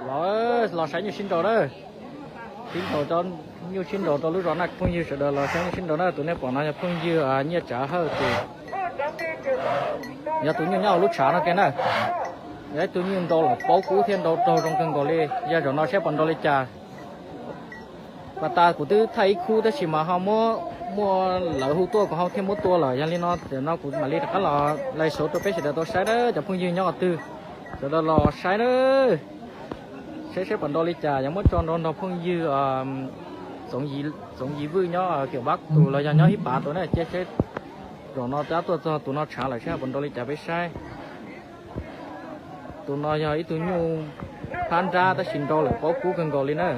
Los, los saib nyuj sib nraus na. Sib nraus, nyuj sib nraus rau lub zos na phooj ywg sawv daws, los saib nyuj sib nraus na. Tus nej pom no yog phooj ywg Nyiaj Tsav Hawj tus, yog tus nyuj nyob hauv lub tshav no kiag na. Yog ib tug nyuj nrau lawm paub kub thiab nrau raug zoo kawg nkaus li. Yog zaum no saib puas nrau li cas. Mas tas kuv twb thaij ib khub tab sis mas ho muab, muaj lawv hu tuaj kuv ho thiaj muab tua lawm. Yog li no, tam no kuv mam li rov qab los live show rau peb sawv daws tau saib na cov phooj ywg nyob qhov twg. Sawv daws los saib na. Saib saib puas nrau li cas, yog muab tso nrau nrog phooj ywg Txoov Yis Vwj nyob Kiaum Vab tus los yog nyob Hib Pav tus na, cia seb zaum no tab tuaj txog tus no tshav lawm saib puas nrau li cas peb saib. Tus no yog ib tug nyuj phab nrab tab sis nrau lawm paub kub kawg nkaus li na.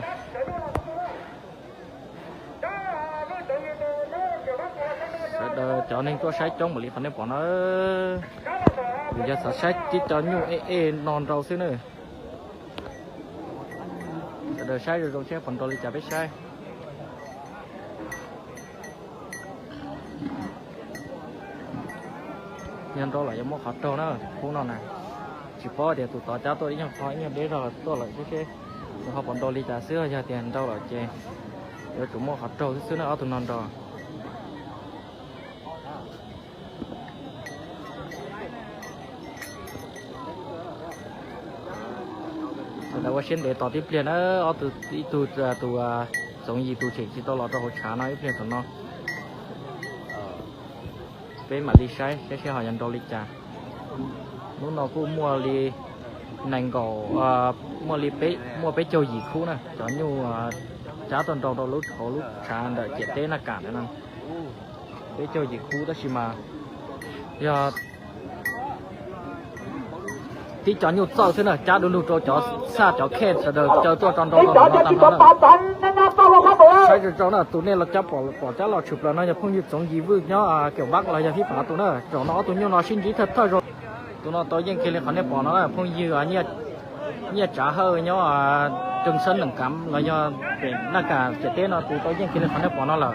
Sawv daws cov neeg tuaj saib coob npaum li qhov nej pom no. Kuv yog xav saib tib co nyuj ej ej no nrau xwb na. Sawv daws saib zoo zoo seb puas nrau li cas peb saib. Yog nrau lawm yuav muab qhov raug na, khub no na. Tsis paub tias tus tod cab tuaj ib nyuag qho ib nyuag deb zog tuaj lawm xwb seb nws ho puas nrau li cas xwb, yog tias nrau lawm ces yuav tsum muab qhov raug xwb xwb na ob tug no nrau. Sawv daws ua siab ntev tos tib pliag na, ob tug, ib tug tus Txoov Yis tus tseem tsis tau los rau hauv tshav no ib pliag tom no. Peb mam li saib saib seb ho yuav nrau li cas. Hnub no kuj muaj li nees nkaum, muaj li peb, muaj peb caug yim khub na, cov nyuj cab tuaj nrau rau lub hauv lub tshav ntawm ciam teb Naj Kam ntawd no. Peb caug yim khub tab sis mas yog tib cov nyuj txawj xwb na, cab du lug rau cov xaj cov khej sawv daws caw tuaj rau nrau rau ntawm no tag nrho na. Saib zoo zoo na, tus nej los cab pom cab los tshwm plaws no yog phooj ywg Txoov Yis Vwj nyob Kiaum Vab los yog Hib Pav tus na. Zaum no ob tug nyuj no sib ntsib thawj thawj zaug. Tus no tau yeej kiag li qhov nej pom no, phooj ywg Nyiaj Tsav Hawj nyob Rwg Sab Nees Kav los yog pem Naj Kam ciam teb no tus tau yeej kiag li qhov nej pom no lawm.